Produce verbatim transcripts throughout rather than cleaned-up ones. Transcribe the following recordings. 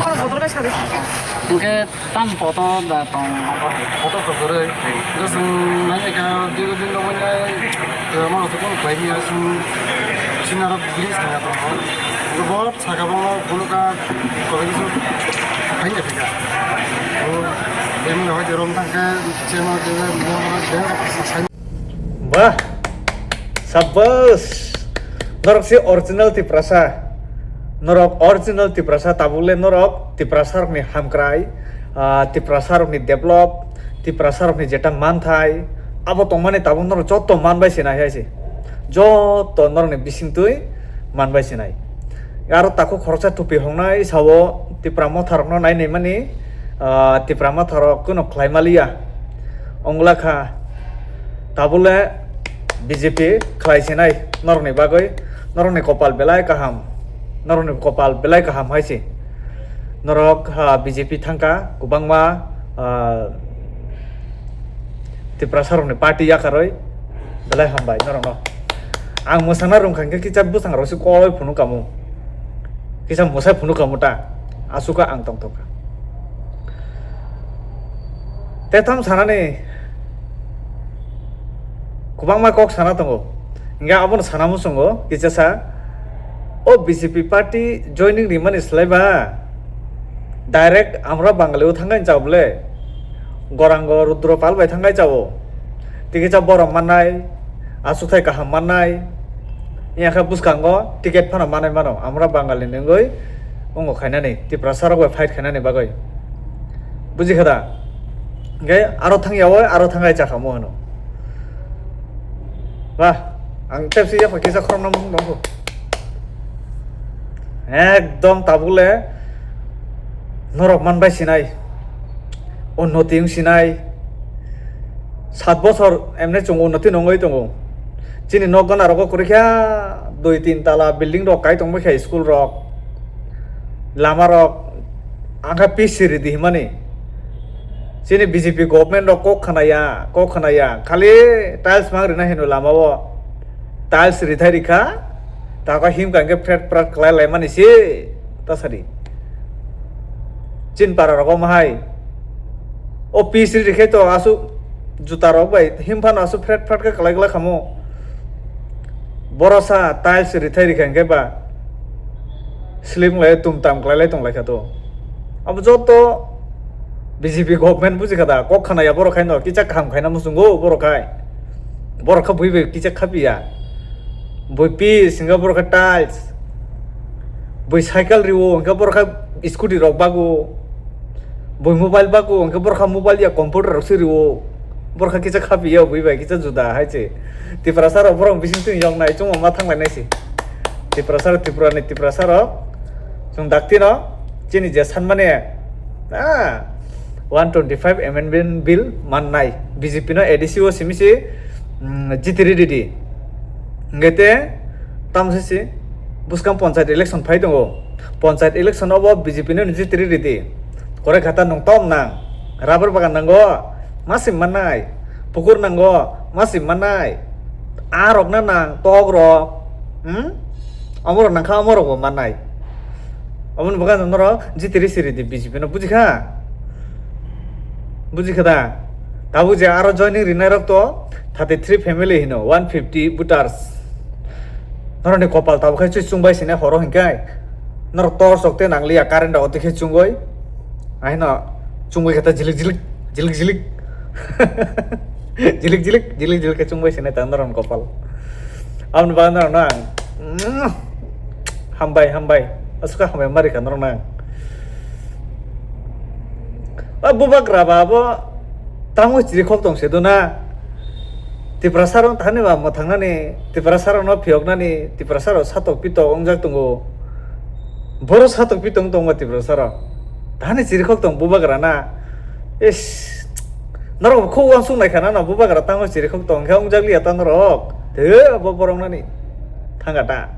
Hwnkhe tam poto da tong. Poto to kwrwi. Ito chwng naina kha, dino din rok wngnai, eh, mano to kunu khlai manya, chwng sinarok bini saka tongkho. Ito bo saka bangma phunukha, kobangma khaina phika. O, bemno hai rom thangkhe, chemo de, mo, mo, de, sai. Bah, sabbas. Norok si original Tiprasa. Norok original Tiprasa, tabuk le norok Tiprasa rokni hamkrai, ah, Tiprasa rokni develop, Tiprasa rokni jeta manthai, abo tongmani tabuk norok joto manbai sinai hai se. Joto norokni bisingtwi manbai sinai. Aro takhuk khoroksa tupi hongnai sao Tipra motha rokno nai naimani, ah, Tipra motha rok kunu khlai maliya. Ongla kha, tabule B J P khlai sinai norokni bagwi, norokni kopal belai kaham, norokni kopal belai kaham hai se. Norok, ah, B J P thangkha, kwbangma, ah, Tiprasa rokni party yakarwi belai hambai norokno. Ang mwsana rwngkha hwnkhe kisa bwsang rok se koloi phunuk kamo, kisa mwsai phunuk kamo ta, aswk ang tongthok kha. Tei tamo sanani kwbangma kok sana tongo. Hingke abono sana muchungo kisa sa, o B J P party joining rimani slai ba direct Amra Bangali o thangkhe chao bole. Gorango Rudra Pal bai thangkhe chao. Tei kisa borok mannai, aswk thai kaham mannai. Yang khe bwskango ticket phano manai mano, Amra Bangali ni wngwi wngo khainani, Tiprasa rok bai fight khainani bagwi. Buji kha da? Hingke aro thang yawi, aro thang ai chakha mo hwno. Ba, ang tepsi yapha kisa khoroknw mung nongkho. Ekdom tabuk le norok manbai sinai. Unnoti wng sinai. Sat bochor emne chwng unnoti nongwi tongo. Chini nok gana rogo kwrwi kha dui tin tala building rok kai tongbai kha school rok. Lama rok angkha P C ridi himani. Chini B J P government rok kok khanaya, kok khanaya. Khali tiles mang rina hino lama o. Tiles rithai rikha. Tako himkha hingke pret prat kwlai laimani se. Ta sadi. Chin para rogo mahai. O P C rikhe to asu juta rok bai himphano asu pret prat khe kwlai kwlai khamo. Borosa tiles rithai rikha hingke ba. Slim lai tum tam kwlai lai tong lai kha to. Abo joto B J P government buji kha da, kok khana ya borok khai no, kicha kaham khaina muchungo borok khai. Borok kha bui bai kicha khapi ya. Bui pi singa borok kha tiles. Bui cycle riwo, hingke borok kha scooty rok bago. Bui mobile bago, hingke borok kha mobile ya computer rok se riwo. Borok kha kicha khapi ya bui bai kicha juda hai se. Tiprasa rok borok bising twi yong nai chwng ma thang lai nai se. Tiprasa rok, Tripura ni Tiprasa rok. Chwng dakti no chini je sanmani, ah, one twenty five amendment bill mannai B J P no A D C o simi se, mm, jitiri ridi. Hingke te tamo se se bwskang panchayat election phai tongo. Panchayat election o bo B J P no jitiri ridi. Kore khata nung tom nang. Rubber bagan nango. Masi mannai. Pukur nango. Masi mannai. A rok na nang. Tok rok. Hmm? Amoro nangkha amoro bo mannai. Aboni bagwi norok jitiri siri di B J P no buji kha? Buji kha da? Tabuk je aro joining rinai rok to thirty three family hino, one fifty voters. Norok ni kopal tabuk khai chwi chungbai sini horo hinkai. Norok tor sok te nang liya current rok twi khai chungoi. Ahino chungbai kha ta jilik jilik, jilik jilik. Jilik jilik, jilik jilik khe chungbai sini ta norok ni kopal. Aboni bagwi norok no ang, mm, hambai, hambai. Aswk kha hambai ma rikha norok no ang. A bubagra ba abo tamo chiri khok tong se do na. Tiprasa rok thani ba mwthangnani, Tiprasa rok no phiyoknani, Tiprasa rok satok pitok wngjak tongo. Boro satok pitok tongma Tiprasa rok. Thani chiri khok tong bubagra na. Is, norok khuk uansuk nai khana na bubagra tamo chiri khok tong khe wngjak liya ta norok. Te abo borok nani thanga ta.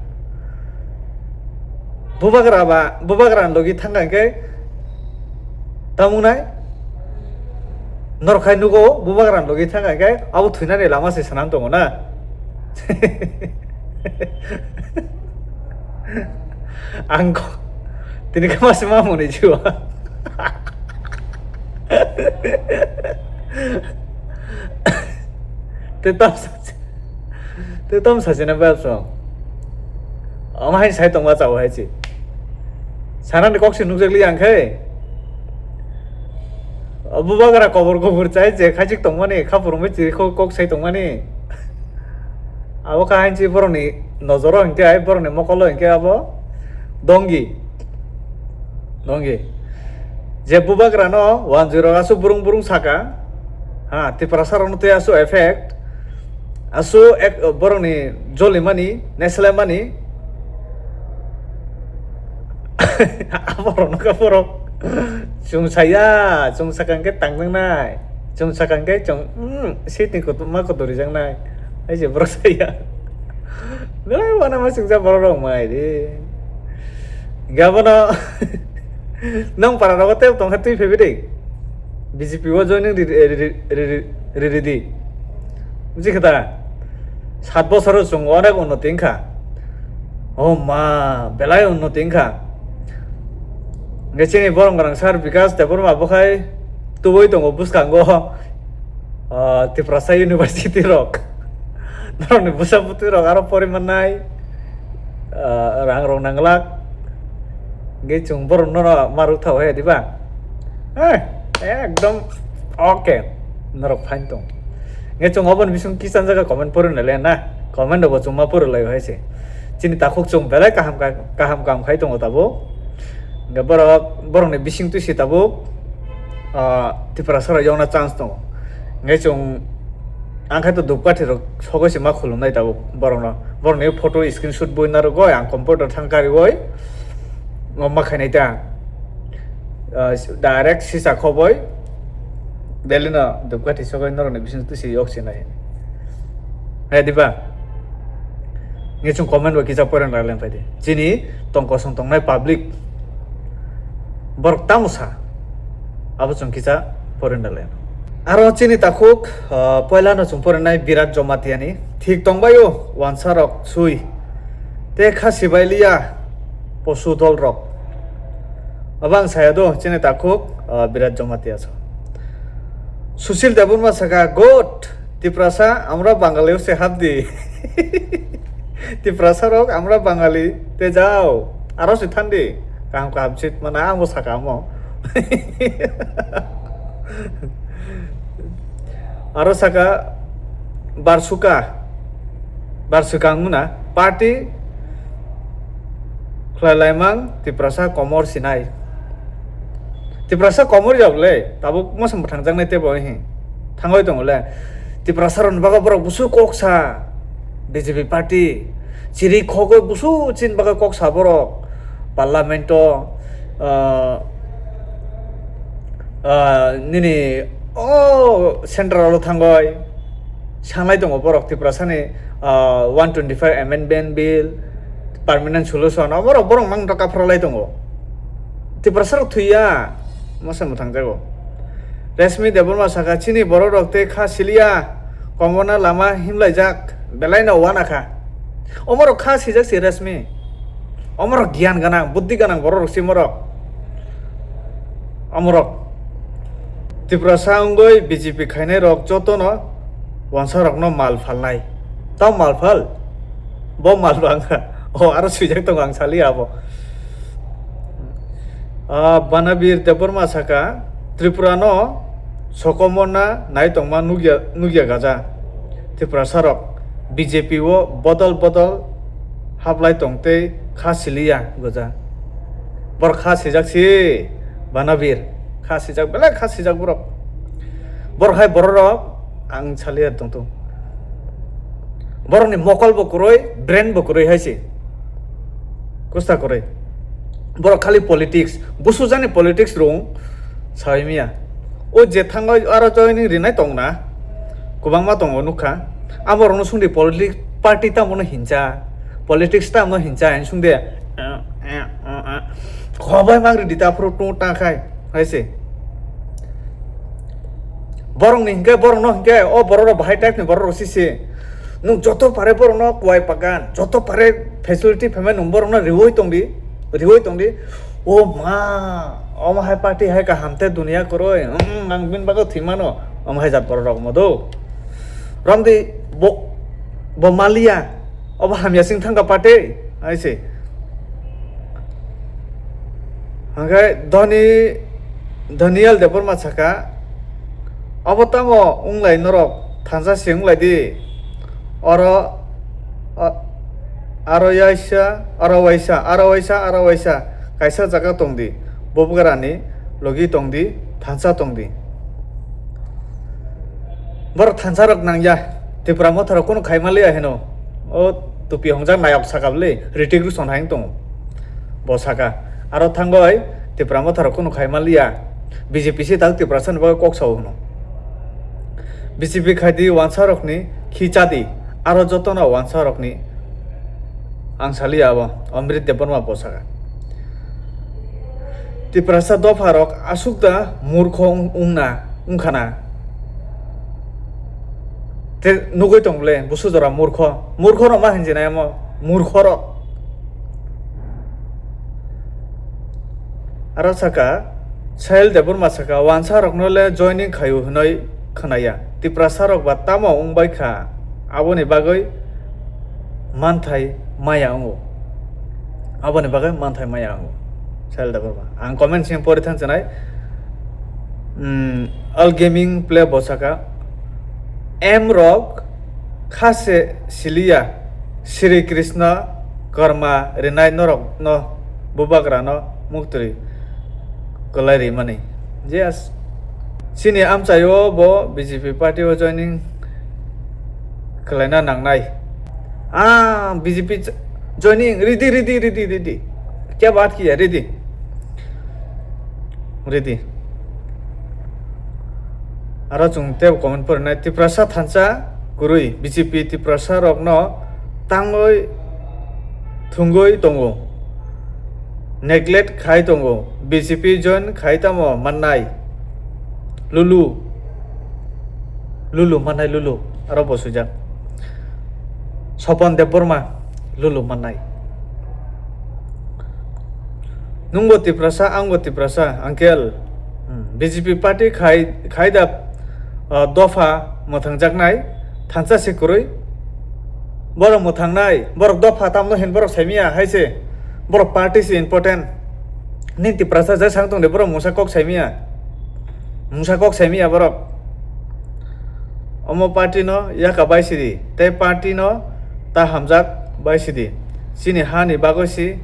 Bubagra ba, bubagra ni logi thangkha hwnkhe tamo nai? Norok khai nugo bubagra ni logi thangkha hwnkhe abo thwinani lama se swnam tongo na? Ang ko-, Tini khe masa ma mwnwi jiwa. Tei tam sa-, tei tam sachina bebsong. Omo hai sai tongma chao hai chi. Sanani kok se nukjakli ang khe. Bubagra kobor kobor chai je khaijik tongmani, khaphurungwi chiri kho-, kok sai tongmani. Abo kha hai chi borokni nojoro hinkhe, ai borokni mokolo hinkhe abo dongi. Dongi. Je bubagrano wanjwirok aswk burung burung saka. Ha, Tiprasarokno tei aswk effect. Aswk ek, borokni jolimani, neslemani. Aborok nokha borok. Chwng saya, chwng sakang khe tangjaknai. Chwng sakang khe chwng, mm, seat ni kutu-, ma kutu rijaknai. Hai se borok saya. Belai wana ma chwngsa borok rok mai de. Hinkhe abono nang para rogo tei tongkha twi phaibai de. B J P o joining ri, ri, ri, ri, ri, ri, ri, ri. Buji khe ta? Sat bosoro chwng onek unnoti wngkha. Oh ma, belai unnoti wngkha. Hwnkhe chini borok gwnang sir Bikas Debbarma bo khai tubui tongo bwskango, ah, Tiprasa University rok. Norokni bwsa bwtwi rok aro pori mannai, ah, rang rok nanglak. Hwnkhe chwng borok no ma rwk tha hai diba? Eh, ekdom okay. Norok fine tong. Hwnkhe chwng oboni bising kisa jaga comment pori nai le na. Comment rok bo chwng ma pori lai hai se. Chini takhuk chwng belai kaham ka-, kaham kaham khai tongo tabuk. Hwnkhe borok, borokni bising twi se tabuk, ah, Tiprasa rok yokna chance tongo. Hwnkhe chwng Ang khe to dupkathi rok sogwi se ma khulumnai tabuk borokno. Borokni photo screenshot bui narwgwi ang computer thang kariui ma khainai ta. Ah, direct sisa khoboi belino dupkathi sogwi norokni bising twi se yok sinai. Hai diba? Nge chwng comment bo kisa poren ralen phaidi. Chini tong kosong tongnai public borok tamo sa? Abo chwng kisa poren ralen. Aro chini takhuk, ah, poilano chwng porinai Birat Jamatia ni. Thik tongbaio, wansa rok sui. Te kha sibai liya, posu dol rok. Abo ang saya do, chini takhuk, ah, Birat Jamatia so. Sushil Debbarma saka, "Good, Tiprasa, amra Bangali se hap di." Tiprasa rok, amra Bangali, te jao. Aro se thandi. Kaham kaham chit mana ang bo saka mo. Aro saka barsuka, barsuka ang muna party khlai laimang Tiprasa komor sinai. Tiprasa komor ya bole, tabuk mosam thangjaknai tebo hi. Thangoi tongole. Tiprasa ron baga borok busu koksa B J P party. Chiri khogoi busu chin baga koksa borok. Parlamento, ah, ah, nini o central o thangoi sanglai tongo borok Tiprasani, ah, one twenty five amendment bill, permanent solution, o borok, borok mang kaphra lai tongo. Tiprasa rok thwiya, masa mwthang jago. Rashmi Debbarma saka, "Chini borok rok tei kha siliya, komona lama himlaijak, belai no wana kha." Omorok kha sijak si Rashmi. Omorok giyan ganang, buddhi ganang borok rok si morok. Omorok. Tiprasa wngwi B J P khainai rok jotono wansa rokno mal phalnai. Tamo mal phal? Bo mal bangkha. O aro swijak tongo ang saliya abo. Ah, Banabir Debbarma saka, Tripura no sokomorna nai tongma nukya, nukya gaja. Tiprasa rok B J P o bodol bodol hablai tong tei kha siliya goja. Bor kha sijak si Banabir. Kha sijak, belai kha sijak borok. Borok hai borok rok ang saliya tongtong. Borokni mokol bo kwrwi, brain bo kwrwi hai se. Kusta kwrwi. Borok khali politics, busujani politics rung sawi miya. O je thango aro joining rinai tongna, kwbangma tongo nukha. Aborokno sungdi politics party tamo no hincha, politics tamo no hincha, hinwi sungde. Khobai mang ridi ta phuru tung ta khai, hai se. Borokni hinkhe, borokno hinkhe, o borok rok bahai type ni borok rok sisi. Nwng joto pare borokno kuwai bagan, joto pare facility phaimani nwng borokno riwi tongdi, riwi tongdi. O ma, omo hai party hai kaham te dunia kwrwi, hmm, ang bini bagwi thwi mano, omo hai jat borok rok mo do. Romdi bo, bo maliya, obo hamya sing thangka party, hai se. Hwnkhe Dhoni, Daniel Debbarma saka, obo tamo wnglai norok thansa se wnglai di, oro, o-, aro yaisa, aro waisa, aro waisa, aro waisa, kaisa jaga tong di, bubagrani logi tong di, thansa tong di. Borok thansa rok nang ya, Tipra Motha rok kunu khai ma liya hino. O tupi hongjak nayok saka bwle, Hrithik Roshan hai wng tongo. Bo saka, aro thangoi Tipra Motha rok kunu khai ma liya, B J P se tak Tiprasa ni bagwi kok sao hino. B J P khai di wansa rok ni khi cha di, aro joto no wansa rok ni ang sa liya abo, Amrit Debbarma bo saka. Tiprasa dopha rok aswk da murkho wng-, wngna, wngkha na. Te nugwi tong le, busu jora murkho. Murkho rok ma hinjinai omo, murkho rok. Aro saka, Sahil Debbarma saka, wansa rokno le joining khaio hwnwi khwnaya. Tiprasa rok ba tamo wng bai kha, aboni bagwi manthai maya wngo. Aboni bagwi manthai maya wngo. Sahil Debbarma. Ang comment sing pori thang chinai. Hmm, All Gaming Play bo saka, M rok kha se siliya, Sri Krishna karma rinai norok no bubagra no muktwi kwlai rimani. Yes. Chini amchaio bo B J P party o joining kwlaina nangnai. Ah, B J P ch-, joining, ready, ready, ready, ready. Kya baat kiya, ready. Ready. Aro chwng tei comment porinai, Tiprasa thansa kwrwi, B J P Tiprasa rokno tangwi thwngwi tongo. Neglect khai tongo. B J P join khai tamo mannai. Lulu. Lulu mannai, Lulu. Aro bo swijak. Sopon Debbarma. Lulu mannai. Nwngbo Tiprasa, angbo Tiprasa, uncle. Hmm, B J P party khai, khai da, ah, dopha mwthangjaknai, thansa se kwrwi. Borok mwthangnai, borok dopha tamno hin borok saimiya hai se. Borok party se important. Nini Tiprasa je sang tongde borok mungsa kok saimiya. Mungsa kok saimiya borok. Omo party no yaka bai sidi, tei party no ta hamjak bai sidi. Chini ha ni bagwi si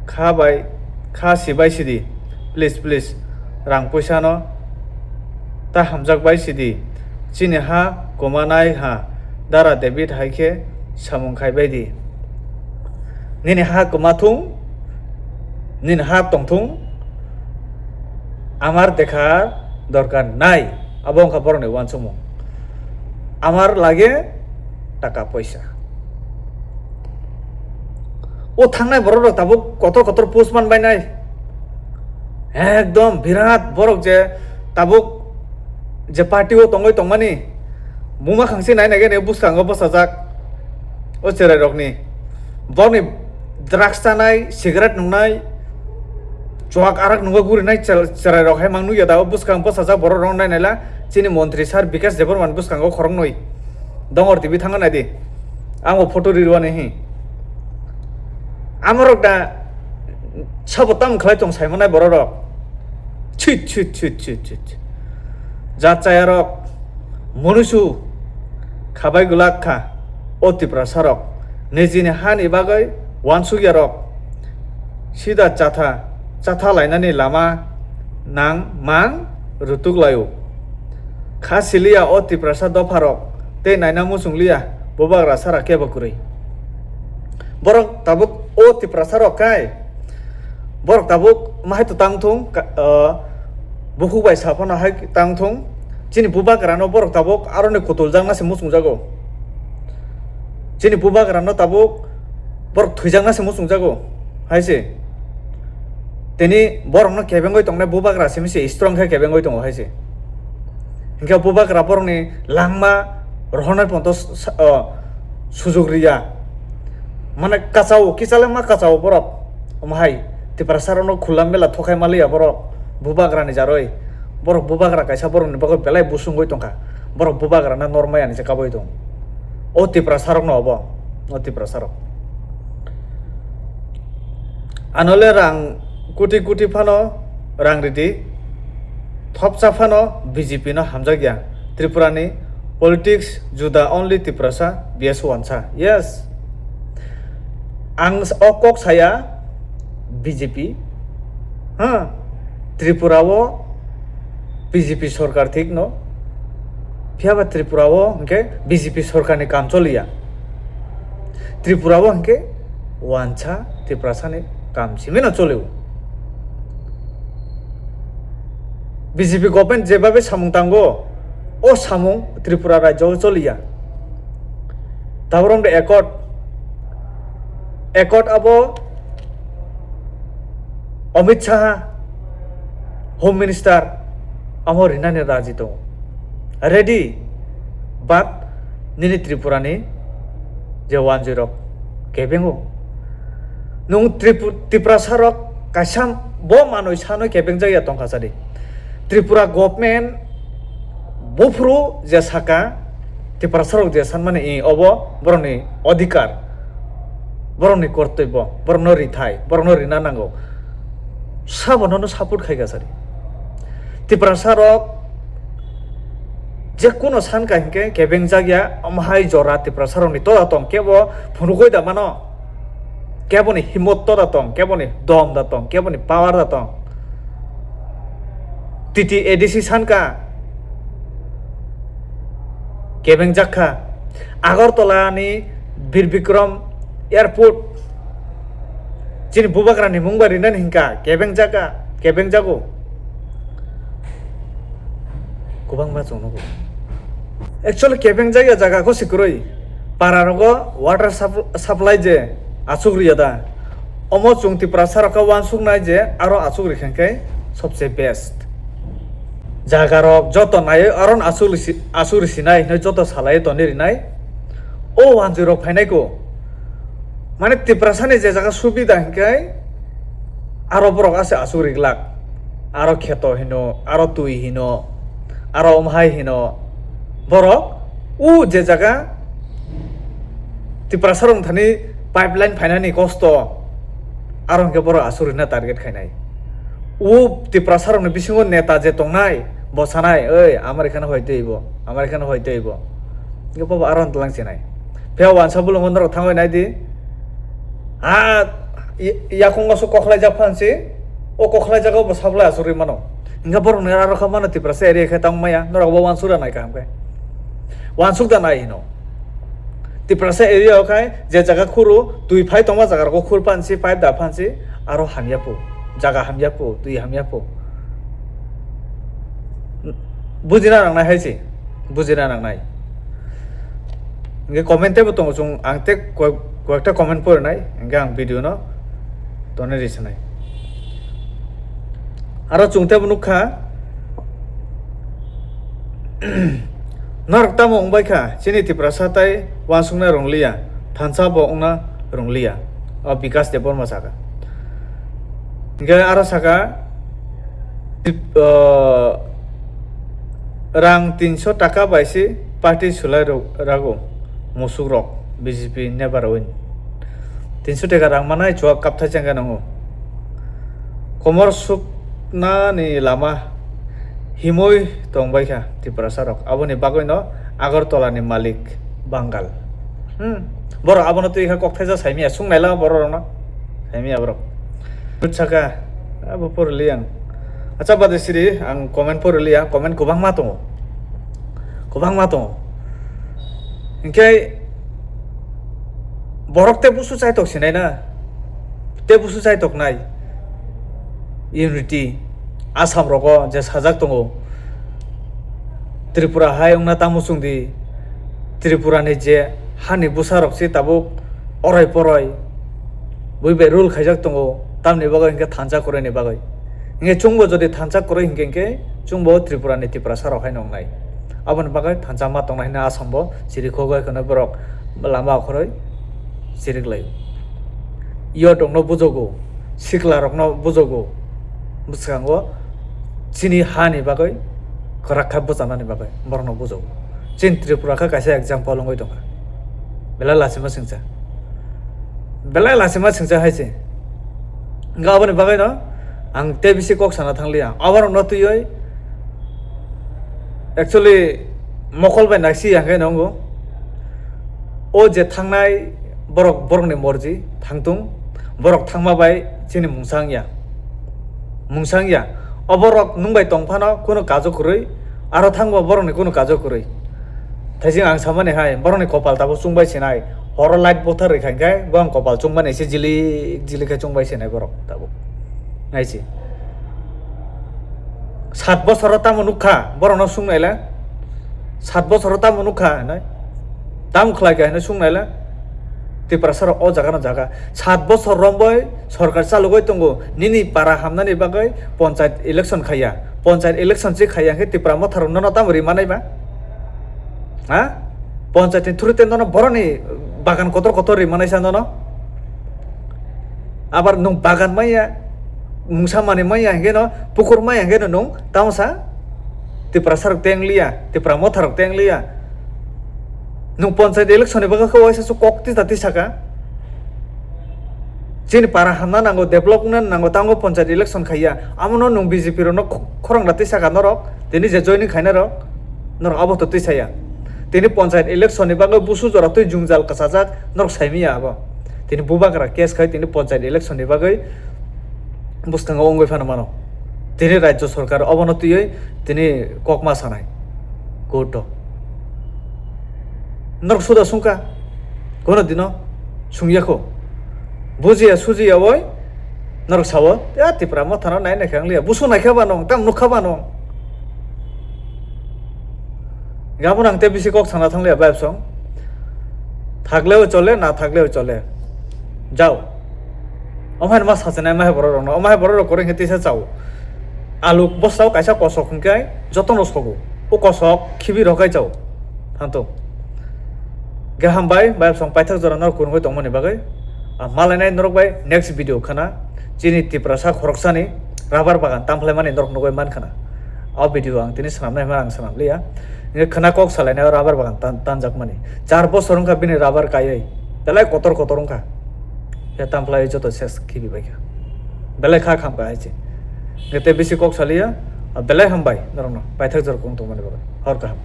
kha bai, kha si bai sidi. Please, please, rang puisa no ta hamjak bai sidi. Chini ha kumanai ha, Dara David hai khe samung khai bai di. Nini ha kwma thung, nini ha tong thung, amar dekha dorkar nai. Abo wngkha borokni uansukmung. Amar lage taka poisa. O thangnai borok rok tabuk kotor kotor post man bainai. Ekdom birat borok je tabuk je party o tongwi tongmani, buma khangsi nai nai gani bwskango bwsajak o cherai rokni. Borokni drugs chanai, cigarette nungnai, chuak arak nungwi gurinai chel-, cherai rok hai mang nukya da o bwskang bwsajak borok rok nai naila chini montri sir Bikash Debbarma ni bwskango khoroknwi dongor T V thangna nai di. Ang o photo rirwani hi. Amorok da sabo tamo khlai tong saimanai borok rok. Chit, chit, chit, chit, chit. Jat chaya rok, munusu khabai gwlak kha o Tiprasa rok. Nijini hani bagwi uansukya rok. Sida chatha, chatha lainani lama nang mang rutuk laio. Kha siliya o Tiprasa dopha rok tei naina muchung liya bubagra sara kebo kwrwi. Borok tabuk o Tiprasa rok kai, borok tabuk mahai to tang thung, ka-, ah, bukhuk bai saphano hai tang thung. Chini bubagra no borok tabuk aroni kutuljakna se muchungjago. Chini bubagra no tabuk borok thwijakna se muchungjago hai se. Tini borok no kebengwi tongnai bubagra simi se strong khe kebengwi tongo hai se. Hinkhe bubagra borokni langma rohornai ponto sa-, o, sujuk riya. Mane kachao, kichale ma kachao borok. Omo hai. Tiprasa rokno khula mela thokhai maliya borok bubagra ni jaroi. Borok bubagra kaisa borok ni bagwi belai busungwi tongkha. Borok bubagra na normaya ni je kabui tong. O Tiprasa rokno obo. O Tiprasa rok. Anole rang kuti kuti phano rang ridi. Thopsa phano B J P no hamjakya. Tripura ni politics juda only Tiprasa B S wansa. Yes. Ang s-, o kok saya B J P. Ha. Tripura o B J P sorkar thik no. Phiya ba Tripura o hwnkhe B J P sorkar ni kam choliya. Tripura o hwnkhe wansa Tiprasa ni kam simi no cholio. B J P government jebabe samung tango, o samung Tripura rajyo o choliya. Taborom de accord, accord abo Amit Shah, Home Minister, amo rinani raji tongo. Ready, but nini Tripura ni je wanjui rok kebengo. Nwng Tripu-, Tiprasa rok kaisa bo manwi sanwi kebeng jagya tongkha sadi. Tripura government buphuru je saka, Tiprasa rok je sanmani, i, obo borokni odhikar, borokni kortoibyo, borokno rithai, borokno rina nango. Sabo nono support khaikha sadi. Tiprasa rok je kuno san ka hinkhe kebeng jagya, omo hai jora Tiprasa rokni tola tong kebo phunugoi da mano. Keboni himot toda tong, keboni dom da tong, keboni power da tong. T T A D C sanka kebeng jakha. Agartala ni Bir Bikram Airport chini bubagra ni mung bai rinani hinka kebeng jaka, kebeng jago. Kwbangma chwng nugo. Actually, kebeng jagya jaga kho se kwrwi. Para rogo water sup-, supply je achuk riya da. Omo chwng Tiprasa rok khe uansuk nai je aro achuk rikha khe sobse best. Jaga rok joto naiwi aron achuk risi-, achuk risinai hinwi joto salai toni rinai. O wanjwi rok phainai ko. Mane Tiprasa ni je jaga subida hinkhe aro borok ase achuk riglak. Aro kheto hino, aro twi hino, aro omhai hino. Borok u je jaga Tiprasa rok thani pipeline phainani kosto, aro hinkhe borok achuk rina target khainai. U Tiprasa rokni bisingo neta je tongnai, bo sanai, "Oi, amar ekhane hoi teibo, amar ekhane hoi teibo." Hinkhe bobo aro tlang chinai. Phiya wansa bolongo norok thangwi nai di. Ha, i-, yakung oso kokhlai jak phansi, o kokhlai jago bo sablai achuk ri mano. Hinkhe borok ni aro kha mano Tiprasa area khe tang maya, norok bo wansuk da nai kaham khe. Wansuk da nai hino. Tiprasa area o khai je jaga khuru, twi phai tongma jaga rok khur phansi, pipe da phansi, aro hamya po. Jaga hamya po, twi hamya po. Bujina nangnai hai se, bujina nangnai. Hinkhe comment teibo tongo chwng, ang tei koi-, koyekta comment porinai, hinkhe ang video no tonwi risanai. Aro chwng teibo nukha, norok tamo wngbaikha, chini Tiprasa tai uansuknai rwngliya, thansa bo wngna rwngliya, o Bikas Debbarma saka. Hinkhe aro saka, tip-, o, rang tinso taka bai se party sulai rw-, rago musuk rok B J P never win. Tinso taka rang manai chuak kapthai chengkha nango. Komor suknani lama himwi tongbaikha Tiprasa rok. Aboni bagwino Agartala ni malik Bangal. Hmm. Borok abono twi kha kok thaisa saimya, sung naila borok rokno. Saimya borok. Saka, abo porli ang. Acha bade siri ang comment porli ang, comment kwbangma tongo. Kwbangma tongo. Hinkhe borok tei busu chaitok sinai na. Tei busu chaitok nai. Unity. Assam rogo je sajak tongo. Tripura hai wngna tamo chwng di, Tripura ni je hani bwsa rok se tabuk oroi poroi bui bai rule khaijak tongo, tamni bagwi hinkhe thansa kwrwi ni bagwi. Hinkhe chwngbo jodi thansa kwrwi hinkhe, hinkhe chwngbo Tripura ni Tiprasa rok hai nongnai. Aboni bagwi thansa ma tongnai hwnwi Assam bo chirikhogwi kheno borok lama okhoroi chiriklai. Yo tongno bujogo, sikla rokno bujogo, bwskango chini hani bagwi kwrak kha bwchanani bagwi borokno bujogo. Chini Tripura kha kaisa example wngwi tongkha, belai lachima singcha, belai lachima singcha hai se. Hwnkhe aboni bagwino ang tei bisi kok sana thangliya, aborokno twiwi actually mokol bai naisi ya hwnkhe nongo. O je thangnai borok, borokni morji thangtung, borok thangma bai chini mungsa wngya, mungsa wngya. O borok nwng bai tong phano kunu kajo kwrwi, aro thangbo borokni kunu kajo kwrwi. Thaising ang samani hai, borokni kopal tabuk chungbai sinai, horo light bothar rikha hwnkhe bo ang kopal chungmani se jilik jilik khe chungbai sinai borok tabuk. Naisi. Sat bosoro tamo nukha, borokno sung naila. Sat bosoro tamo nukha hinwi. Tamo khlai kha hinwi sung naila. Tiprasa rok o jaga no jaga. Sat bosor rombai sorkar chalugwi tongo. Nini para hamnani bagwi panchayat election khaiya. Panchayat election se khaiya khe Tipra motha rok nono tamo ri manai ba? Ha? Panchayat ni through te nono boroni bagan kotor kotor ri manai sa nono. Abar nwng bagan maya, mungsa manwi maya hwnkhe no, pukur maya hwnkhe no nwng tamo sa? Tiprasa rok teng liya, Tipra motha rok teng liya. Nwng panchayat election ni bagwi khe waisa su kok tisa tisa kha. Chini para hamna nango, development nango, tango panchayat election khaiya. Amono nwng B J P rokno kho-, khorang da tisa kha norok, tini je joining khainai rok, norok abo to tisa ya. Tini panchayat election ni bagwi busu jora twi jungjal kwchajak, norok saimanya abo. Tini bubagra case khai tini panchayat election ni bagwi bwskango wngwi phano mano. Tini rajya sorkar obono twiwi tini kokma sanai. Good to. Norok suda sungkha. Kono dino sungya kho. Bujiya sujiya oi norok sawo, "Ya Tipra mothano nai naikha wng liya. Busu naikha ba nong, tam nukha ba nong." Gabon ang tei bisi kok sana thang liya, bayap song. Thakleo chole, na thakleo chole. Jao. Omhai ma sachinai, omhai borok rokno, omhai borok rok koreng khe tisa chao. Alu bosao kaisa kosok hwnkhe jotono sogo. O kosok khibi rok kai chao. Thanto. Gaham bai, bayap song paithak jora norok kurungwi tongmani bagwi. Ah, malainai norok bai next video khana. Chini Tiprasa khoroksani rubber bagan tamphalaimani norok nugwi mankhana. O video ang tini swnamnai hwnba ang swnam liya. Hwnkhe khwna kok salainai o rubber bagan tan-, tanjakmani. Char bosor wngkha bini rubber kaiwi. Belai kotor kotor wngkha. Ya tamphalaio joto ses khibi baikha. Belai kha khamkha hai se. Hwnkhe tei bisi kok saliya. Belai hambai norokno. Paithak jora kung tongmani bagwi. Hor kaham.